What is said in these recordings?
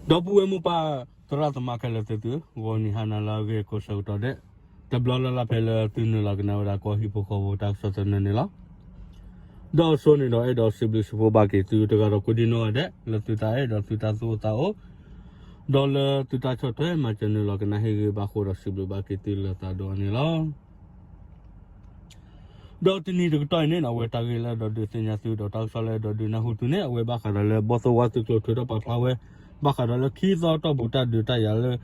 ဒီပုၢ်ဝဲၢ်မိၢ်ပၢ်သရၣ်သမါခဲလၢာ်သ့ၣ်သု, ဂီၤနံၤဟါနၤလၢအဂ့ၤကိးဆၢကတီၢ်ဒဲး, တဘျီလၢ်လၢ်ဖဲလၢသုနုာ်လီၤကနၣ်ဝဲဒၣ်ကီၢ်ဟံၣ်ဖိဃီဖိတၢ်ကစီၣ်သနၢၣ်န့ၣ်လီၤ. ဒီးအဆိန့ၣ်ဒီးအဲၣ်ဒိးစံးဘျုးစံးဖှိၣ်ဘၣ်က့ၤသုတဂၤဒီးကိးဒံနီၢ်ဂၤဒဲး လၢသုတၢ်အဲၣ်ဒီးသုတၢ်သူၣ်အိၣ်သးအိၣ်, ဒီးလၢသုတၢ်ဆီၣ်ထွဲမၤစၢၤနုာ်လီၤကနၣ်ဟ့ၣ်ဂံၢ်ဘါဃိဒီးစံးဘျုးဘၣ်က့ၤသုလၢသးဒီးန့ၣ်လီၤ. ဒီးတနံၤတကတီၢ်အံၤန့ၣ် အဝဲတၢ်ဂ့ၢ်လၢအဲၣ်ဒိးဒုးသ့ၣ်ညါသုဒီးတၢ်ကစီၣ်လၢအဲၣ်ဒိးဒုးနၢ်ဟူသုန့ၣ် အဝဲဘၣ်ဃးဒီးလၢဘီၣ်သိၣ်ဝါသုးကျိၤထုးထီၣ်ပာ်ဖျါဝဲ ဘၣ်ဃးဒီးလၢခံသီတီၢ်ပူၤတၢ်ဒုးတၢ်ယၤလၢ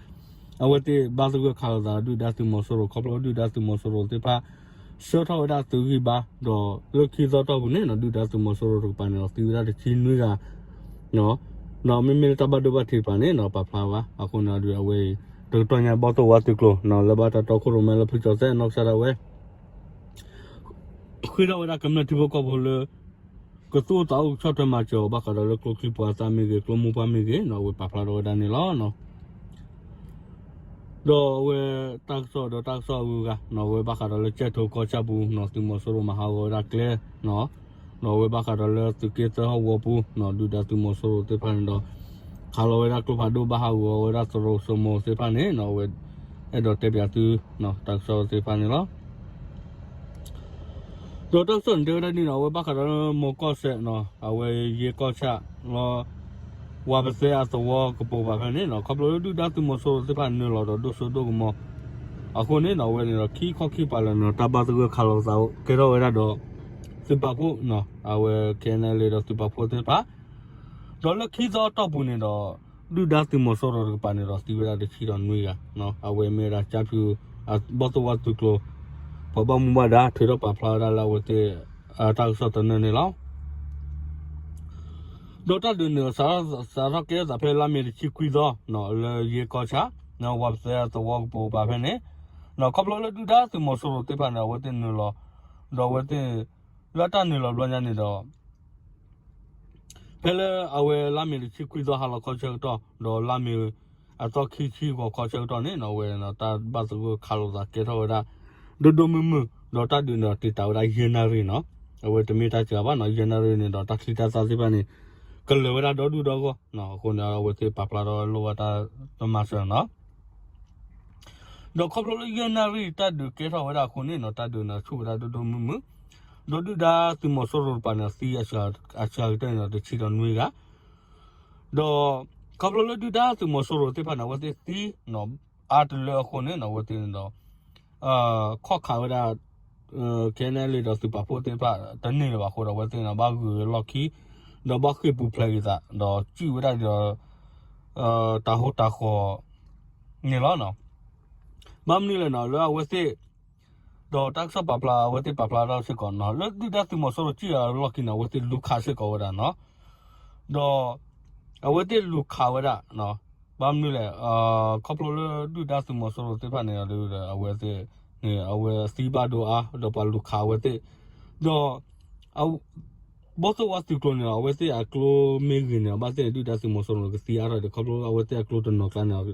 အဝဲသ့ၣ်ဘၣ်သဂၢၢ်ခးလိာ်သးဒုၣ်ဒါသုးမီၤစိရိၤ ခီဖျိဒုၣ်ဒါသုးမီၤစိရိၤသ့ၣ်တဖၣ် ဆှၢထီၣ်ဝဲဒၣ်သုးဂံၢ်ဘါ, ဒီးလၢခံသီတီၢ်ပူၤန့ၣ် ဒုၣ်ဒါသုးမီၤစိရိၤတကပၤန့ၣ်ဒီးသံဝဲဒၣ်တဆံနွံဂၤ ဒီးမ့မ့ၢ်လၢတၢ်ဘၣ်ဒိဘၣ်ထံးတကပၤန့ၣ်ဒီးပာ်ဖျါဝဲ အဃိန့ၣ်ဒီးအဝဲအံၤ တကတီၢ်ညါဘီၣ်သိၣ်ဝါသုးကျိၤ လၢဘၣ်တၢ်တီခိၣ်ရိၣ်မဲလၢဖုကၠီၤသဲအနီၢ်ကစၢ်ဒၣ်ဝဲ ဃ့ထီၣ်ဝဲဒၣ်ကမျၢၢ်ထံဖိကီၢ်ဖိလၢ ကသူၣ်အိၣ်သးအိၣ်ကဆီၣ်ထွဲမၤစၢၤအီၤ ဘၣ်ဃးဒီးလၢကျိချံပှၤသးမ့ၢ်ဂ့ၤ ကျိမိၢ်ပှၢ်မ့ၢ်ဂ့ၤ အဝဲပာ်ဖျါထီၣ်ဝဲဒၣ်န့ၣ်လီၤ. ဒီးအဝဲတၢ်ကစီၣ်ဒီးတၢ်ကစီၣ်အဂုၤအဂၤ အဝဲဘၣ်ဃးဒီးလၢကၠဲၣ်ထိကီၢ်ဆၣ်ပူၤ သုးမီၤစိရိၤမၤဟးဂီၤဝဲဒၣ်ကျဲ ဒီးအဝဲဘၣ်ဃးဒီးလၢသုးက့သၢဟီၣ်ကဝီၤပူၤ ဒုၣ်ဒါသုးမီၤစိရိၤသ့ၣ်တဖၣ်န့ၣ်ဒီး ခးလီၤဝဲဒၣ်ကျိဖးဒိၣ်ဘၣ်ဟးဂီၤဝဲဒၣ်သရိာ်စိမိၤသ့ၣ်တဖၣ်န့ၣ် အဝဲအဲၣ်ဒိးတဲပၠးသု တၢ်ကစီၣ်သ့ၣ်တဖၣ်န့ၣ်လီၤ. ဒီးတၢ်ကစီၣ်န့ၣ်တဲဝဲဒၣ်ဒ်န့ၣ် အဝဲဘၣ်ဃးဒီးလၢမိၢ်ကီၢ်စဲၣ် အဝဲယဲၢ်ကီၢ်ဆၣ်လီၤ ဝၤပသဲအသဝီကပိာ်ပၤဖဲန့ၣ် ခီဖျိလၢဒုၣ်ဒါသုးမီၤစိရိၤသ့ၣ်တဖၣ်နုာ်လီၤဒီးဒိၣ်စိဒိၣ်ကမီၤ အဃိန့ၣ် အဝဲန့ၣ်ဒီးခံခီခံပၤလၢာ်န့ၣ် တၢ်ဘၣ်သဂၢၢ်ခးလိာ်သးကဲထီၣ်ဝဲဒၣ်ဒီး သုးပာ်ဖှိၣ် အဝဲ ခဲနလ့ဒီးသုးပာ်ဖှိၣ်သ့ၣ်တဖၣ် ဒီးလၢခံသီတီၢ်ပူၤန့ၣ်ဒီး ဒုၣ်ဒါသုးမီၤစိရိၤတကပၤန့ၣ်ဒီးသံဝဲဒၣ်တဆံဒီးနွံဂၤ အဝဲမ့ၢ်ဝဲဒၣ်ကၠါဖၠူၤ ဘီၣ်သိၣ်ဝါသုးကျိၤ ပှၤဘၣ်မူဘၣ်ဒါထုးထီၣ်ပာ်ဖျါဝဲဒၣ်လၢအဝဲသ့ၣ် တၢ်ကစီၣ်သနၢၣ်န့ၣ်လီၤ. ဒီးတၢ်ဒုးန့ၣ် စးထီၣ်ကဲထီၣ်သးဖဲလါမ့ၤတဆံခွံသီ လၢယဲၢ်ကီၢ်ဆၣ် ဝၤပသဲသဝီကပိာ်ပၤဖဲန့ၣ် ခီဖျိလၢဒုၣ်ဒါသုးမီၤစိရိၤသ့ၣ်တဖၣ်န့ၣ် အဝဲသ့ၣ်နုာ်လီၤ ဒီးအဝဲသ့ၣ် လၢတၢ်နုာ်လီၤဘျီညါန့ၣ်ဒီး ဖဲလၢအဝဲလါမ့ၤတဆံခွံသီဟါလီၤခီဆၢကတီၢ် ဒီးလါမ့ၤအသီခံဆံဂီၤခီဆၢကတီၢ်န့ၣ် အဝဲ တၢ်ဘၣ်သဂၢၢ်ခးလိာ်သးကဲထီၣ်ဝဲဒၣ် ဒိၣ်ဒိၣ်မုၢ်မုၢ် ဒီးတၢ်ဒုးန့ၣ်ဒီးတံာ်တာ်ဝဲဒၣ်ယဲၢ်နၣ်ရံၣ်နီၤ အဝဲတမ့ၢ်တၢ်စှၤဘၣ်နီၤ ယဲၢ်နၣ်ရံၣ်န့ၣ်ဒီးတၢ်ချံတၢ်သၣ်သ့ၣ်တဖၣ်န့ၣ် ကလၢၤဝဲဒၣ်ဒီဒူၣ်ဒီဂီၢ် အဃိန့ၣ် အဝဲသ့ၣ်ပာ်ဖျါထီၣ်လိၣ်ဘၣ်တၢ်တမၤစၢၤနီၤ ဒီးခီဖျိလၢယဲၢ်နၣ်ရံၣ်တၢ်ဒုးကဲထီၣ်ဝဲဒၣ်အဃိန့ၣ်နီၤ တၢ်ဒုးန့ၣ်ဆူၣ်ဝဲဒၣ်ဒိၣ်ဒိၣ်မုၢ်မုၢ် ဒီးဒုၣ်ဒါသုးမီၤစိရိၤတကပၤန့ၣ်သံအစှၤကတၢၢ်န့ၣ်ဒီးတဆံဒီးနွံဂၤ ဒီးခီဖျိလၢဒုၣ်ဒါသုးမီၤစိရိၤသ့ၣ်တဖၣ်န့ၣ် အဝဲသ့ၣ်သံ အါတလၢအဃိန့ၣ်နီၤ အဝဲသ့ၣ်န့ၣ်ဒီး ခီၣ်ခးဝဲဒၣ် ခဲနလ့ဒီးသုးပာ်ဖှိၣ်သ့ၣ်တဖၣ်တန့ၢ်လၢၤဘၣ်အဃိဒီး အဝဲသ့ၣ်န့ၣ်ဘၣ်ဂုာ်လီၢ်ခံ ဒီးဘၣ်ဃ့ၢ်ပူၤဖျဲးက့ၤသး ဒီးစံၣ်ဝဲဒၣ်ဒီး တၤဟိတၤဃီၤန့ၣ်လီၤ. ဘၣ်မနုၤလဲၣ်နီၤ လၢအဝဲသ့ၣ် ဒီးတၢ်ကစီၣ်ပာ်ဖျါ အဝဲသ့ၣ်ပာ်ဖျါထီၣ်စ့ၢ်ကီးနီၤ လၢဒုၣ်ဒါသုးမီၤစိရိၤစံၣ်အလီၢ်ခံန့ၣ် အဝဲသ့ၣ်လူၤခးစ့ၢ်ကီးဝဲဒၣ်နီၤ ဒီး အဝဲသ့ၣ်လူၤခးဝဲဒၣ် ဘၣ်မနုၤလဲၣ် ခီဖျိလၢဒုၣ်ဒါသုးမီၤစိရိၤသ့ၣ်တဖၣ်န့ၣ် အဝဲသ့ၣ်န့ၣ် အဝဲသံဘၣ်ဒိအါ ဒီးပှၤလူၤခးအဝဲသ့ၣ် ဒီး ဘီၣ်သိၣ်ဝါသုးကျိၤန့ၣ် အဝဲသ့ၣ်အကျိမ့ၢ်ဂ့ၤန့ၣ် ဘၣ်သ့ၣ်န့ၣ် ဒုၣ်ဒါသုးမီၤစိရိၤန့ၣ် ကသံအါထီၣ်ဒီး ခီဖျိအဝဲသ့ၣ်အကျိတနီၤကျါန့ၣ် ဆိ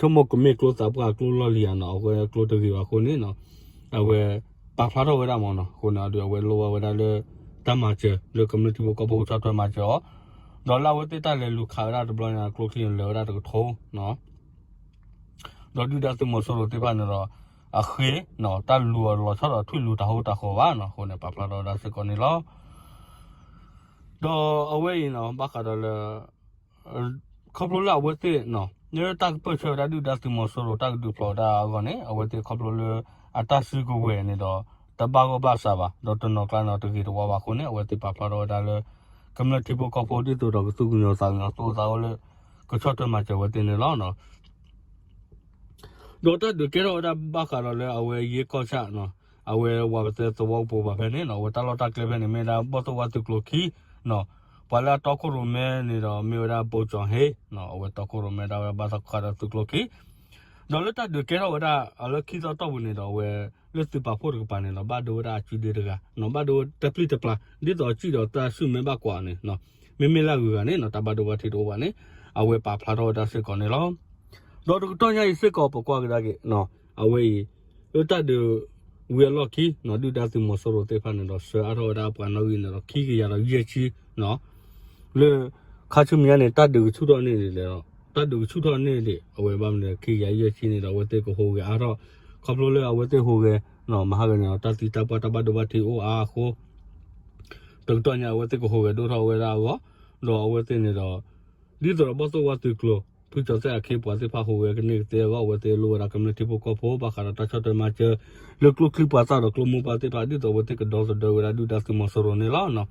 ကမိၣ်ကမ့ၢ်ကျိသးပှၢ်အကျိလီၢ်လံၤဧါနီၤ အဝဲအကျိတဂ့ၤဘၣ်အဃိန့ၣ် အဝဲပာ်ဖျါထီၣ်ဝဲဒၣ်မ့ၢ်နီၤ အဃိန့ၣ်ဒီး အဝဲလိၣ်ဘၣ်ဝဲဒၣ်လၢ တၢ်မၤစၢၤလၢကမျၢၢ်ထံဖိကီၢ်ဖိဆီၣ်ထွဲမၤစၢၤအီၤ ဒီးလၢအဝဲသ့ၣ်တၢ်လဲၤလူၤခးဝဲဒၣ်တဘျီန့ၣ် အကျိချံန့ၣ်လၢာ်ဝဲဒၣ်တကထိ ဒီးဒုၣ်ဒါသုးမီၤစိရိၤသ့ၣ်တဖၣ်န့ၣ်ဒီး အဃ့ တၢ်လူၤအီၤလီၤဆီဒီးထွံၣ်လူၤတၤဟိတၤဃီၤဘၣ်နီၤ အဃိန့ၣ် ပာ်ဖျါထီၣ်ဝဲဒၣ်စ့ၢ်ကီးန့ၣ်လီၤ. ဒီးအဝဲအံၤနီၤ ဘၣ်ဃးဒီးလၢ ခီဖျိလၢအဝဲသ့ၣ် လၢတၢ်ကပၢၢ်ဆၢဝဲဒၣ်ဒုၣ်ဒါသုးမီၤစိရိၤတၢ်ကဒုးဖျိးဝဲဒၣ်အဂီၢ်န့ၣ် အဝဲသ့ၣ်ခီဖျိလၢ အတၢ်စုကဝဲၤန့ၣ်ဒီး တဘၣ်ဂီၢ်ဘၣ်စးဘၣ် ဒီးတနီၤကျါန့ၣ်တဂ့ၤတဝါဘၣ်အဃိန့ၣ် အဝဲသ့ၣ်ပာ်ဖျါထီၣ်ဝဲဒၣ်လၢ ကမျၢၢ်ထံဖိကီၢ်ဖိဒ်သိးဒီးကသူၣ်ကညီၤသးကညီၤသူၣ်အိၣ်သးအိၣ်လၢ ကဆီၣ်ထွဲမၤစၢၤဝဲသ့ၣ်န့ၣ်လီၤ. ဒီးတၢ်ဒုးကဲထီၣ်ဝဲဒၣ်ဘၣ်ဃးဒီးလၢအဝဲယဲၢ်ကီၢ်ဆၣ် အဝဲဝၤပသဲသဝီကပိာ်ပၤဖဲန့ၣ် အဝဲတၢ်လီၢ်တၢ်ကျဲဖဲန့ၣ် မ့ၢ်ဝဲဒၣ်ဘီၣ်သိၣ်ဝါသုးကျိၤခံ ပှၤလၢအတီခိၣ်ရိၣ်မဲန့ၣ်ဒီး မ့ၢ်ဝဲဒၣ်ဘိကၠီၤဟ့ အဝဲတီခိၣ်ရိၣ်မဲဒၣ်ဝဲဘၣ်သးခးဒီးသုးကျိၤခံ ဒီးလၢတၢ်ဒုးကဲထီၣ်ဝဲဒၣ်အလၢခံသီတီၢ်ပူၤန့ၣ်ဒီး အဝဲလၢသုးပာ်ဖှိၣ်တကပၤန့ၣ်ဒီး ဘၣ်ဒိဝဲဒၣ်အစုဒ့တဂၤ ဘၣ်ဒိဝဲတပျံၤတပျါ ဒ်သိးအစုဒီးတၢ်စုၣ်မဲဘၣ်ကွၢ်န့ၣ် မ့မ့ၢ်လၢအဂုၤအဂၤန့ၣ် တၢ်ဘၣ်ဒိဘၣ်ထံးတအိၣ်ဘၣ်န့ၣ် အဝဲပာ်ဖျါထီၣ်ဝဲဒၣ်စ့ၢ်ကီးန့ၣ်လီၤ. ဒီးတကတီၢ်ညါအံၤစ့ၢ်ကီး ပကွၢ်ကဒါက့ၤ အဝဲအံၤ လၢတၢ်ဒုးဝံၤအလီၢ်ခံ ဒုၣ်ဒါသုးမီၤစိရိၤသ့ၣ်တဖၣ်န့ၣ်ဒီး ဆှၢအါထီၣ်ဝဲဒၣ်ပှၤနီၣ်ဂံၢ်န့ၣ်ဒီး ခံကယၤဒီးယဲၢ်ဆံ လၢ ခါဆူမဲာ်ညါန့ၣ် တၢ်ဒုးကဆူၣ်ထီၣ်န့ၣ်လဲၣ်ဒီး တၢ်ဒုးကဆူၣ်ထီၣ်န့ၢ်ဒံး အဝဲဘၣ်မနုၤခံကယၤယဲၢ်ဆံန့ၣ်ဒီး အဝဲသ့ၣ်ကဟူးဂဲၤအါထီၣ် ခီဖျိလၢအဝဲသ့ၣ်ဟူးဂဲၤ မဟါဂၤန့ၣ်ဒီး တၢ်သံတၢ်ပှၢ်တၢ်ဘၣ်ဒိဘၣ်ထံးအိၣ်အါအဃိ တကတီၢ်ညါအဝဲသ့ၣ်ကဟူးဂဲၤဒိၣ်ထီၣ်ဝဲဒၣ်အဂီၢ် ဒီးအဝဲသ့ၣ်န့ၣ်ဒီး ဒ်သိးဒီးဘီၣ်သိၣ်ဝါသုးကျိၤ ဖုကၠီၤသဲၣ်အခ့အပှၤသ့ၣ်တဖၣ်ဟူးဂဲၤကန့ၢ်ကသ့အဂီၢ် အဝဲသ့ၣ်လိၣ်ဝဲဒၣ်ကမျၢၢ်ထံဖိကီၢ်ဖိ ဘၣ်ဃးဒီးတၢ်ဆီၣ်ထွဲမၤစၢၤ လၢကျိချံမျိာ်သၣ်ဒီးကျိမိၢ်ပှၢ်သ့ၣ်တဖၣ် ဒ်သိးအဝဲသ့ၣ်ကဒီသဒၢဝဲဒၣ်ဒုၣ်ဒါသုးမီၤစိရိၤန့ၣ်လီၤ.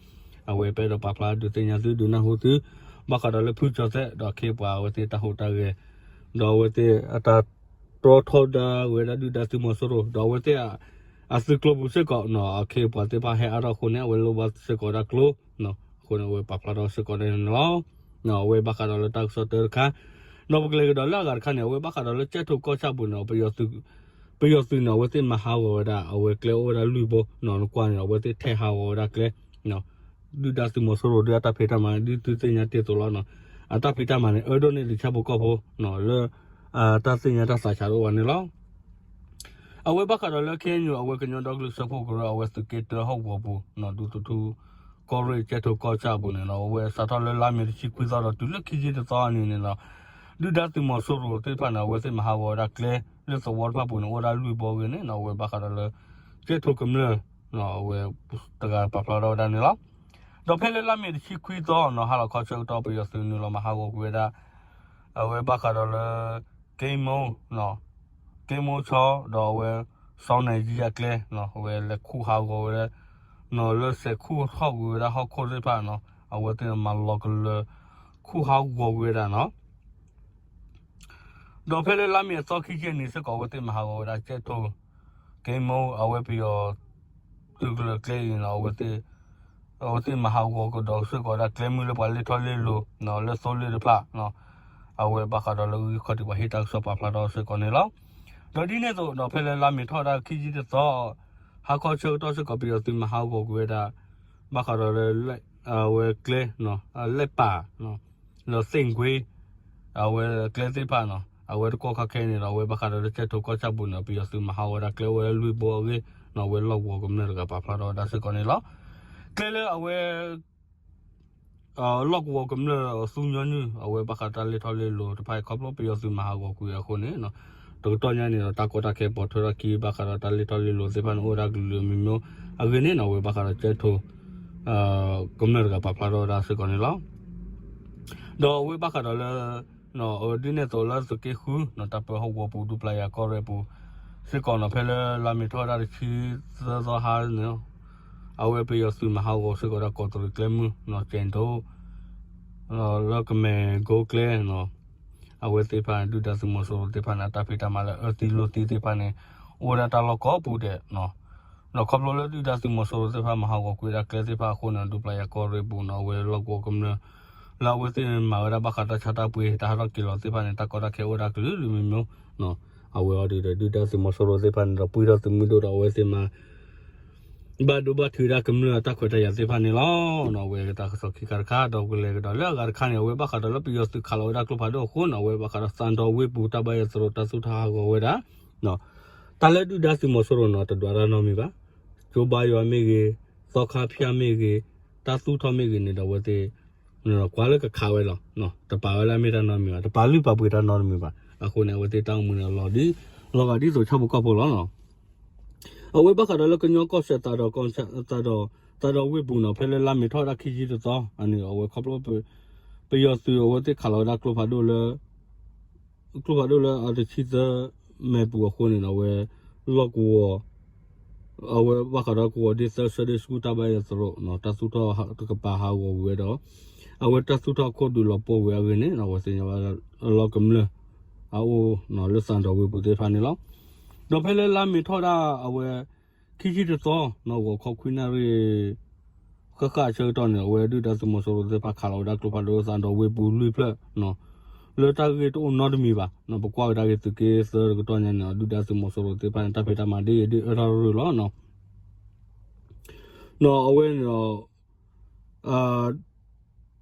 အဝဲပအဲၣ်ဒိးပာ်ဖျါဒုးသ့ၣ်ညါသုဒုးနၢ်ဟူသု ဘၣ်ဃးဒီးလၢဖုကၠီၤသဲၣ်ဒီးအခ့အပှၤအဝဲသ့ၣ်တၢ်ဟူးတၢ်ဂဲၤ ဒီးအဝဲသ့ၣ်အတၢ်တြီထီဒါဝဲဒၣ်ဒုၣ်ဒါသုးမီၤစိရိၤ ဒီးအဝဲသ့ၣ် အသုးကျိၤပူၤစ့ၢ်ကီး အခ့အပှၤသ့ၣ်တဖၣ်ဟဲအါထီၣ်အဃိန့ၣ် အဝဲလိၣ်ဘၣ်စ့ၢ်ကီးဝဲဒၣ်ကျိ အဃိန့ၣ် အဝဲပာ်ဖျါထီၣ်စ့ၢ်ကီးန့ၣ်လီၤ. အဝဲဘၣ်ဃးဒီးလၢတၢ်ကစီၣ်တၢတခါ ဒီးပကလဲၤကဒီးလၢအဂၤတခါန့ၣ် အဝဲဘၣ်ဃးဒီးလၢကၠဲၣ်ထိၣ်ကီၢ်ဆၣ်ပူၤန့ၣ် ပယီၤသုးန့ၣ် အဝဲသ့ၣ်မၤဟးဂီၤဝဲဒၣ် အဝဲကျဲအိၣ်ဝဲဒၣ်လွံၢ်ဘိ နကွၢ်န့ၣ် အဝဲသ့ၣ်ထဲးဟးဂီၤဝဲဒၣ်ကျဲ ဒုၣ်ဒါသုးမီၤစိရိၤဒုးအတၢ်ဖံးတၢ်မၤ ဒ်သုသ့ၣ်ညါတ့ၢ်သိးလီၤ. အတၢ်ဖံးတၢ်မၤန့ၣ် အၢဒိၣ်န့ၢ်ဒံးဆၣ်ဖိကီၢ်ဖိ လၢ တၢ်သ့ၣ်ညါတၢ်သးဆးတအိၣ်ဘၣ်န့ၣ်လီၤ. အဝဲဘၣ်ဃးဒီးလၢ ခ့ၣ်အဲၣ်ယူၣ် အဝဲကညီဒီကလုာ်စၢဖှိၣ်ကရၢ အဝဲသုးက့တၢဟီၣ်ကဝီၤပူၤ ဒူသထူ ကီၢ်ရ့ၣ်ကၠဲၣ်ထိၣ်ကီၢ်ဆၣ်အပူၤန့ၣ်ဒီး အဝဲစးထီၣ်လၢလါမ့ၤတဆံခွံသီဒီးတုၤလၢခံဆံတသီအနံၤန့ၣ်ဒီး ဒုၣ်ဒါသုးမီၤစိရိၤသ့ၣ်တဖၣ်န့ၣ် အဝဲသ့ၣ်မၤဟးဂီၤဝဲဒၣ်ကျဲ လၢသဝီတဖၣ်ပူၤန့ၣ် အိၣ်ဝဲဒၣ်လွံၢ်ဘိအဂ့ၢ်န့ၣ် အဝဲဘၣ်ဃးဒီးလၢ ကၠဲၣ်ထိၣ်ကမျၢၢ် အဝဲတဂၤပာ်ဖျါထီၣ်ဝဲဒၣ်န့ၣ်လီၤ. ဒီးဖဲလၢလါမ့ၤတဆံခွံသီန့ၣ် ဟါလီၤခီဆၢကတီၢ် ပယီၤသုးနုာ်လီၤမၤဟးဂီၤကွံာ်ဝဲဒၣ် အဝဲဘၣ်ဃးဒီးလၢ က့မိ က့မိဆီ ဒီးအဝဲ စီၤနဲၣ်ယံအကျဲ အဝဲလဲၤခူၣ်ဟးဂီၤဝဲဒၣ် လၢစဲးခူၣ်ထီၣ်ကွံာ်ဝဲဒၣ်ဟီၣ်ခိၣ်သ့ၣ်တဖၣ်န့ၣ် အဝဲသ့ၣ်မၤလီၤကလၢၤ ခူၣ်ဟးဂီၤကွံာ်ဝဲဒၣ်န့ၣ် ဒီးဖဲလၢလါမ့ၤအသီခံဆံအနံၤစ့ၢ်ကီး အဝဲသ့ၣ်မၤဟးဂီၤဝဲဒၣ်ကၠဲၣ်ထိၣ် က့မိ အဝဲပယီၤ သုးကလၢၤကျဲအံၤန့ၣ် အဝဲသ့ၣ်မၤဟးဂီၤကဒီးစ့ၢ်ကီးဝဲဒၣ်ကျဲမုၢ်လၢပှၤလဲၤထီၣ်လဲၤလီၤ လၢသိလ့ၣ်တဖၣ် အဝဲဘၣ်ဃးဒီးလၢဂံၢ်ခီၣ်ထံးပှၤဟ့ၣ်တၢ်ကစီၣ်ပာ်ဖျါထီၣ်စ့ၢ်ကီးန့ၣ်လီၤ. ဒီးဒ်န့ၣ်အသိးဒီးဖဲလၢလါမ့ၤထီၣ်ဝဲဒၣ်ခံဆံတသီ ဟါခီဆၢကတီၢ်စ့ၢ်ကီး ပယီၤသုးမၤဟးဂီၤကွံာ်ဝဲဒၣ် ဘၣ်ဃးဒီးလၢ အဝဲကျဲ လဲၣ်ပာ် လၢသ့ၣ်ကွ့ အဝဲကျဲသ့ၣ်တဖၣ်န့ၣ် အဝဲတကီၢ်ခါခဲအံၤန့ၣ်ဒီး အဝဲဘၣ်ဃးဒီးလၢကၠဲၣ်ထိၣ်ကီၢ်ဆၣ်ပူၤန့ၣ် ပယီၤသုးမၤဟးဂီၤဝဲဒၣ်ကျဲအိၣ်ဝဲလွံၢ်ဘိအဂ့ၢ်န့ၣ် အဝဲလီၢ်ကဝီၤကမျၢၢ်တဂၤပာ်ဖျါထီၣ်ဝဲဒၣ်စ့ၢ်ကီးန့ၣ်လီၤ. ကျဲလၢအဝဲ လီၢ်ကဝီၤကမျၢၢ်အသူညီနုၢ် အဝဲဘၣ်ဃးတၢ်လဲၤထီၣ်လဲၤလီၤတဖၣ်အံၤ ခီဖျိပယီၤသုးမၤဟးဂီၤကွံာ်အဃိန့ၣ် တကတီၢ်ညါန့ၣ်ဒီး တၢ်ကီတၢ်ခဲပိာ်ထွဲထီၣ်ခံ ဘၣ်ဃးဒီးတၢ်လဲၤထီၣ်လဲၤလီၤသ့ၣ်တဖၣ်န့ၣ် အိၣ်ဝဲဒၣ်ကလုာ်ကလုာ်မံၤမံၤအဂ့ၢ်န့ၣ် အဝဲဘၣ်ဃးဒီးကၠဲၣ်ထိၣ် ကမျၢၢ်တဂၤပာ်ဖျါထီၣ်ဝဲဒၣ်စ့ၢ်ကီးန့ၣ်လီၤ. ဒီးအဝဲဘၣ်ဃးဒီးလၢ ဒ်န့ၣ်အသိးလၢသုးက့ဃု တၢ်ပၢဟီၣ်ကဝီၤပူၤ ဒူပျၢ်ယၤကီၢ်ရ့ၣ်ပူၤ စ့ၢ်ကီးန့ၣ် ဖဲလၢလါမ့ၤထီၣ်ဝဲဒၣ်တဆံသၢသီဟါန့ၣ် အဝဲပယီၤသုးမၤဟးဂီၤစ့ၢ်ကီးဝဲဒၣ်ကီးတရံးကျဲမုၢ် ကၠဲၣ်ဒိ လၢကမဲာ်ကိကျဲ အဝဲသ့ၣ်တဖၣ်န့ၣ် ဒုၣ်ဒါသုးမီၤစိရိၤသ့ၣ်တဖၣ်န့ၣ် အတၢ်ဖံးတၢ်မၤလၢအၢသံလိာ်သံသ့ၣ်တဖၣ်န့ၣ် အိၣ်ဝဲဒၣ်တၢ်လီၢ်ကိးပူၤဒဲး ဒီးခီဖျိလၢဒုၣ်ဒါသုးမီၤစိရိၤသ့ၣ်တဖၣ်မၤဟးဂီၤကွံာ်ဝဲဒၣ်ကျဲသ့ၣ်တဖၣ်အဃိန့ၣ် ဒူပျၢ်ယၤကီၢ်ရ့ၣ်ပူၤန့ၣ် အဝဲလီၢ်ကဝီၤကမျၢၢ် လၢအဝဲသ့ၣ်မၤဝဲဒၣ်ဘၣ်ဃးတၢ်ဆါတၢ်ပှ့ၤ တၢ်ဟးထီၣ်က့ၤလီၤသ့ၣ်တဖၣ်န့ၣ် တၢ်ကီတၢ်ခဲအိၣ်ဝဲဒၣ်ကလုာ်ကလုာ်မံၤမံၤ အဝဲအံၤဒီး ဒုၣ်ဒါသုးမီၤစိရိၤသ့ၣ်တဖၣ်န့ၣ်ဒီး ပှံၢ်ထီၣ်သုးမုၢ်ဒိၣ်ဒီးအဝဲသ့ၣ်မၤ ဘၣ်ဒိဘၣ်ထံးဝဲဒၣ်ကမျၢၢ်အတၢ်ခွဲးတၢ်ယာ်သ့ၣ်တဖၣ်န့ၣ်လီၤ. အဝဲတၢ်ကစီၣ်ခံခါတခါ ဒီးပကလဲၤကဒီးလၢအဂၤတခါန့ၣ် အဝဲဘၣ်ဃးဒီးလၢ ပယီၤသုးခးလီၤဝဲဒၣ်ကျိဖးဒိၣ်အဃိန့ၣ် အဝဲဘၣ်ဃးဒီးသၣ်ဒီဝ့ၢ်ပူၤ တၢ်ဘါယွၤသရိာ်တၢ်သူၣ်ထီၣ်ဟးဂီၤဝဲဒၣ် တၢ်လၢဒုၣ်ဒါသုးမီၤစိရိၤန့ၣ် တဒွးတၢ်နီတမံၤဘၣ်. ကၠိဘါယွၤမ့ၢ်ဂ့ၤ, သီခါဖၠၣ်မ့ၢ်ဂ့ၤ, တၢ်သူၣ်ထီၣ်မ့ၢ်ဂ့ၤန့ၣ်ဒီး အဝဲသ့ၣ် ကွၢ်လၢကခးဝဲလီၤ. တပာ်ဝဲလၢအမ့ၢ်တၢ်နီတမံၤဘၣ်, တပာ်လုၢ်ပာ်ပှ့ၤတၢ်နီတမံၤဘၣ်. အဃိန့ၣ် အဝဲသ့ၣ်တၢ်အိၣ်မူန့ၣ် လီၤဒ်သိးဆၣ်ဖိကီၢ်ဖိလီၤ. အဝဲဘၣ်ဃးဒီးလၢကညီကီၢ်စဲၣ်သးဒီး သးဒီးဝ့ၢ်ပူၤန့ၣ် ဖဲလၢလါမ့ၤထီၣ်ဝဲဒၣ်ခံဆံတသီအနံၤ အဝဲခီဖျိ ပယီၤသုးအဝဲသ့ၣ်ခးလီၤဝဲဒၣ်ကျိဖးဒိၣ် ကျိဖးဒိၣ်လၢအတဆံသၢမဲာ်ပူၤအဃိန့ၣ်ဒီး အဝဲ လီၢ်ကဝီၤ အဝဲဘၣ်ဃးဒီးကဝီၤဒ့သၢ Sunday School တၢ်ဘါယွၤသရိာ် တၢ်သူၣ်ထီၣ်တကပၤဟးဂီၤဝံၤဝဲဒီး အဝဲတၢ်သူၣ်ထီၣ်ခိၣ်ဒုးလီၤပှီၢ်ဝံၤအဂ့ၢ်န့ၣ် အဝဲသ့ၣ်ညါဘၣ်လၢကမျၢၢ်အအိၣ်လၢသၣ်ဒီးဝ့ၢ်ပူၤသ့ၣ်တဖၣ်န့ၣ်လီၤ. ဒီးဖဲလၢလါမ့ၤထီၣ်ဒၣ်အဝဲ ခံဆံတသီ ဂီၤခီခွံနၣ်ရံၣ် ဃၣ်ဃၣ်အဆၢကတီၢ်န့ၣ် အဝဲဒုၣ်ဒါသုးမီၤစိရိၤသ့ၣ်တဖၣ်ခးလီၤဝဲဒၣ်ကျိဖးဒိၣ်သၣ်ဒီးဝ့ၢ်ပူၤလွံၢ်ဖျၢၣ် လၢတၢ်ဂ့ၢ်တအိၣ်နီတမံၤဘၣ်. ပကွၢ်ကဒါက့ၤသုးက့သၢတကတီၢ်ညါန့ၣ် ဒုၣ်ဒါသုးမီၤစိရိၤသ့ၣ်တဖၣ်န့ၣ် တၢ်ဖံးတၢ်မၤဒ်အံၤဒ်အၢထီၣ်ရူၢ်လီၤ. ဒီးအဝဲန့ၣ်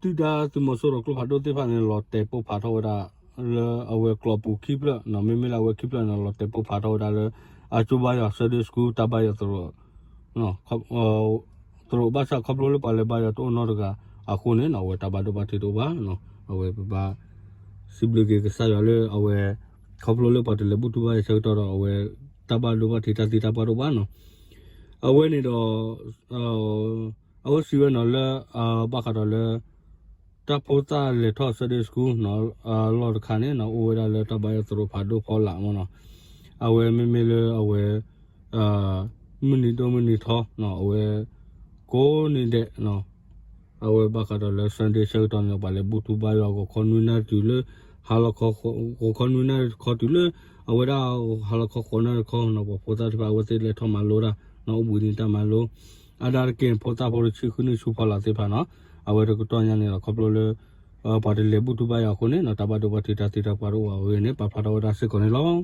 ဒီး ဒုၣ်ဒါသုးမီၤစိရိၤကျိဖးဒိၣ်သ့ၣ်တဖၣ်န့ၣ် လီၤတဲာ်ပိၢ်ဖးထီၣ်ဝဲဒၣ် လၢအဝဲကျိာ်ပူၤခံဖျၢၣ် မ့မ့ၢ်လၢအဝဲခံဖျၢၣ်န့ၣ် လီၤတဲာ်ပိၢ်ဖးထီၣ်ဝဲဒၣ်လၢ အကၠိဘါယွၤ Sunday School တၢ်ဘါယွၤသရိာ် သရိာ်ဘၣ်ဆၣ်ခီဖျိလၢပှၤလဲၤဘါယွၤတအိၣ်နီတဂၤအဃိန့ၣ် အဝဲတၢ်ဘၣ်ဒိဘၣ်ထံးတအိၣ်ဘၣ်. အဝဲပဘၣ် စံးဘျုးက့ၤကစၢ်ယွၤလၢအဝဲ ခီဖျိလၢပှၤတလဲၤဘူၣ်ထူဘါယွၤဆၢကတီၢ်ဒီး အဝဲတၢ်ဘၣ်ဒိဘၣ်ထံးတၢ်သံတၢ်ပှၢ်တအိၣ်ဘၣ်နီၤ. အဝဲန့ၣ်ဒီး အဝဲစံးဝဲနီၤလၢ ဘၣ်ဃးဒီးလၢ တၢ်ဖိသၣ်လဲၤထီၣ် Sunday School နီၤ အလီၢ်တခါန့ၣ်နီၤ အိၣ်ဝဲဒၣ်လၢတၢ်ဘါယွၤသရိာ်ဖးဒိၣ်ဖီလာ်မ့ၢ်နီၤ. အဝဲမ့မ့ၢ်လၢအဝဲ မုၢ်နံၤဒိၣ်မုၢ်နံၤထီနီၤ အဝဲ ကိးနံၤဒဲးနီၤ အဝဲဘၣ်ဃးဒီးလၢ Sunday ဆၢကတီၢ်န့ၣ် ပှၤလဲၤဘူၣ်ထူဘါယွၤ ဂီၤခီနွံနၣ်ရံၣ်တုၤလၢ ဟါလီၤခီ ဂီၤခီနွံနၣ်ရံၣ်တခီတုၤလၢ အဝဲဒၣ်ဟါလီၤခီဃိးနၣ်ရံၣ်တခီနီၤ ပှၤဖိသၣ်တဖၣ် အဝဲသ့ၣ်လဲၤထီၣ်မၤလိတၢ်နီၤ အိၣ်ဘှံးနံၤတၢ်မၤလိ အါဒၣ်တက့ၢ် ဖိသၣ်ဖိတဆံဃုနံၣ်ဆူဖီလာ်သ့ၣ်တဖၣ်နီၤ အဝဲတကတီၢ်ညါန့ၣ်ဒီး ခီဖျိလၢ ပှၤတလဲၤဘူၣ်ထူဘါယွၤအဃိန့ၣ်နီၤ တၢ်ဘၣ်ဒိဘၣ်ထံးတၢ်သံတၢ်ပှၢ်တအိၣ်အဂ့ၢ်န့ၣ် ပာ်ဖျါထီၣ်ဝဲဒၣ်စ့ၢ်ကီးန့ၣ်လီၤ.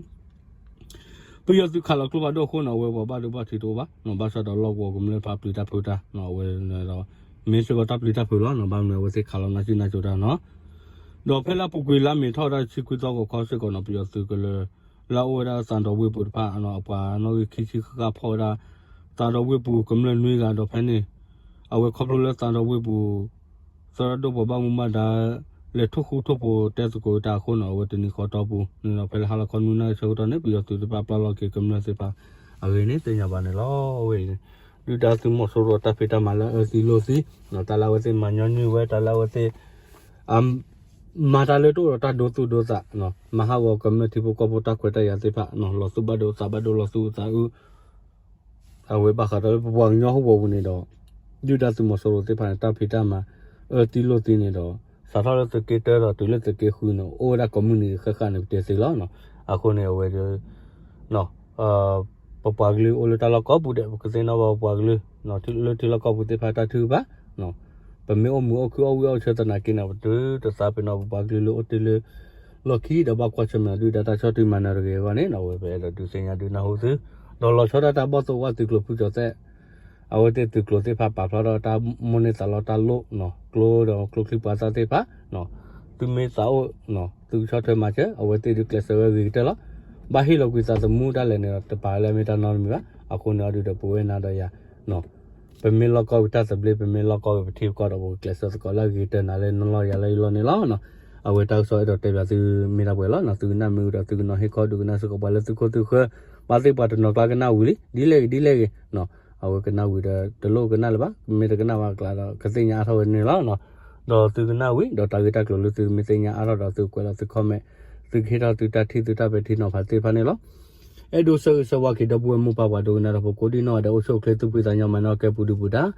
ပယီၤသုးခးလီၤကျိဖးဒိၣ်အဃိန့ၣ် အဝဲပှၤဘၣ်ဒိဘၣ်ထံးတအိၣ်ဘၣ်နီၤ ဘၣ်ဆၣ်ဒီးလီၢ်ကဝီၤကမျၢၢ်တဖၣ်ပျံၤတၢ်ဖုးတၢ်နီၤ အဝဲန့ၣ်ဒီး မ့ၢ်စ့ၢ်ကီးတၢ်ပျံၤတၢ်ဖုးလီၤနီၤ ဘၣ်မနုၤအဝဲသ့ၣ်ခးလီၤနၢ်စံၣ်နၢ်စိၤတၢ်နီၤ ဒီးဖဲလၢအပူၤကွံာ်လါမ့ၤထီၣ်ဝဲဒၣ်ဆံခွံသီဂီၤခီစ့ၢ်ကီးနီၤ ပယီၤသုးကလၢၤ လၢအအိၣ်ဝဲဒၣ်သးဒီးဝ့ၢ်ပူၤတဖၣ်နီၤ အပှၤနီၣ်ဂံၢ်ခံဆံဃၣ်ဃၣ်ဖီၣ်ဝဲဒၣ် သးဒီးဝ့ၢ်ပူၤကမျၢၢ်နွံဂၤဒီးဖဲန့ၣ် အဝဲခီဖျိလၢသးဒီးဝ့ၢ်ပူၤ သရၣ်ဒိၣ်ပှၤဘၣ်မူဘၣ်ဒါ လဲၤထိၣ်ဃူထိၣ်ဖိးတဲသကိးတၢ်အဃိနီၤ အဝဲတနံၤဃီတီၢ်ပူၤန့ၣ်ဒီး ဖဲလၢဟါလီၤခီနွံနၣ်ရံၣ်ဆၢကတီၢ်န့ၣ် ပယီၤသုးတဖၣ်ပျၢ်လီၤက့ၤကမျၢၢ်သ့ၣ်တဖၣ် အဂ့ၢ်န့ၣ် သ့ၣ်ညါဘၣ်န့ၣ်လီၤ. အဝဲအံၤ ဒုၣ်ဒါသုးမီၤစိရိၤတၢ်ဖံးတၢ်မၤလၢအအၢသံလိာ်သံ တၢ်လၢအဝဲသ့ၣ်မၤညီနုၢ်ဝဲ တၢ်လၢအဝဲသ့ၣ် မၤတၢ်လၢတအိၣ်ဒီးတၢ်ဒိသူၣ်ဒိသး မၤဟးဂီၤကမျၢၢ်ထံဖိကီၢ်ဖိတၢ်ခွဲးတၢ်ယာ်သ့ၣ်တဖၣ် လီၤသူၣ်ဘၣ်ဒိသးဘၣ်ဒိလီၤသူၣ်အုးသးအုး အဝဲဘၣ်ဃးဒီးလၢပပှၤကညီဟီၣ်ကဝီၤပူၤန့ၣ်ဒီး ဒုၣ်ဒါသုးမီၤစိရိၤသ့ၣ်တဖၣ်န့ၣ် တၢ်ဖံးတၢ်မၤ အၢသံလိာ်သံန့ၣ်ဒီး စးထီၣ်လၢသုးက့တၢဒီးတုၤလၢသုးက့ဃုန့ၣ် အိၣ်ဝဲဒၣ်ကိးမုၢ်နံၤဃၣ်ဃၣ်န့ၣ် ပတဲသ့လီၤ. အဃိန့ၣ် အဝဲ ပပှၤကလုာ်အိၣ်လၢတၢ်လီၢ်ကိးပူၤဒဲး ပကသ့ၣ်နီၣ်ဘၣ်ပပှၤကလုာ် လၢထံလီၢ်ကီၢ်ပူၤသ့ၣ်တဖၣ်တၢ်ထုကဖၣ် ပမ့ၢ်အိၣ်မုာ်အိၣ်ခုၣ်အိၣ်ဝံၣ်အိၣ်ဆၢသနာ်က့န့ၣ် ပတုၤတသးပ့ၤနီၣ်ပပှၤကလုာ်လၢအိၣ်တ့ၢ်လၢ လီၢ်ခံဒီးဘၣ်ကွၢ်ဆၢၣ်မဲာ်ဒုၣ်ဒါတၢ်ဆီၣ်တံၢ်မၤနၢၤတဂ့ၤအဂီၢ်န့ၣ် အဝဲပအဲၣ်ဒိးဒုးသ့ၣ်ညါဒုးနၢ်ဟူသု ဒီးလီၤဆီဒၣ်တၢ်ဘီၣ်သိၣ်ဝၣ်သုးကျိၤဖုကၠီၤသဲး အဝဲသ့ၣ်သုးကျိၤသ့ၣ်တဖၣ်ပာ်ဖျါထီၣ်တၢ်မိၣ်န့ၢ်သးလီတၢ်လိၣ် ကျိဒီးကျိချံမျိာ်သၣ်သ့ၣ်တဖၣ် သုမ့ၢ်သးအိၣ် သုကဆီၣ်ထွဲမၤစၢၤ အဝဲသ့ၣ်ဒုးကျဲးစၢးဝဲဂ့ၤကတၢၢ်လီၤ. ဘၣ်ဟ့ၣ်လီၤကွံာ်သးသမူဒၣ်လဲာ်န့ၣ်ဒီး တပာ်လၢအမ့ၢ်တၢ်နီတမံၤဘၣ်. အဃိန့ၣ်အီၤဒုးဒီးပဝဲနၤဒီးယၤ ပမ့ၢ်လီၢ်ကီၢ်ဝံၤတၢ်သဘျ့ ပမ့ၢ်လီၢ်ကီၢ်ဝံၤပထံပကီၢ်ဒီး ပကကျဲးစၢးသကိးလၢအဂ့ၤကတၢၢ်နၤလၢနလီၢ်ယၤလၢယလီၢ်န့ၣ်လီၤ. အဝဲတၢ်ကစီၣ်အဲၣ်ဒိးတဲဘၣ်သုမ့ၢ်ဒၣ်ပှဲၤလီၤ. သုကနၣ်မ့ၢ်ဝံၤဒီးသုကနီၤဟ့ၣ်ခီဒုးကနၣ်စ့ၢ်ကီးပှၤလၢသုခိၣ်သုဃၢၤ ဘၣ်သ့ၣ်ပှၤတနီၤကျါကနၣ်ဝံၤလံ ဒ်လဲၣ်ဂ့ၤဒ်လဲၣ်ဂ့ၤ အဝဲကနၣ်ဝံၤဒီးတလိၣ်ကနၣ်လၢၤဘၣ် မ့ၢ်တကနၣ်ဘၣ်အကျါဒီး ကသ့ၣ်ညါအါထီၣ်ဝဲန့ၣ်လီၤ. ဒီးသုကနၣ်ဝံၤ ဒီးတၢ်ဂ့ၢ်တၢ်ကျိၤလၢသုမ့ၢ်သ့ၣ်ညါအါထီၣ်ဒီးသုကွဲးလီၤသု comment သုကဟ့ၣ်ထီၣ်သုတၢ်ထံၣ်သုတၢ်ပဲာ်ထံနီၤဖးသ့ၣ်တဖၣ်န့ၣ်လီၤ. အဲၣ်ဒိးဆၢဂ့ၤဆၢဝါက့ၤဒီပုၢ်ဝဲၢ်မိၢ်ပၢ်ပှၤဒိကနၣ်တၢ်ဖိကိးဒံနီၢ်ဂၤဒဲး အိၣ်ဆူၣ်အိၣ်ချ့သူၣ်ဖှံသးညီမၤနၢၤကဲပူၤဒုပူၤတၢ်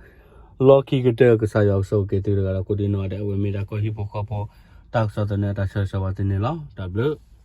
လီၢ်ခံကတၢၢ် ကစၢ်ယွၤကဆိၣ်ဂ့ၤက့ၤသုတဂၤဒီးကိးဒံနီၢ်ဂၤဒဲး အဝဲမ့ၢ်ဒၣ်ကီၢ်ဟံၣ်ဖိဃီဖိ တၢ်ကစီၣ်သန့တၢ်ဆၢဂ့ၤဆၢဝါသုန့ၣ်လီၤ. တၢ်ဘျုး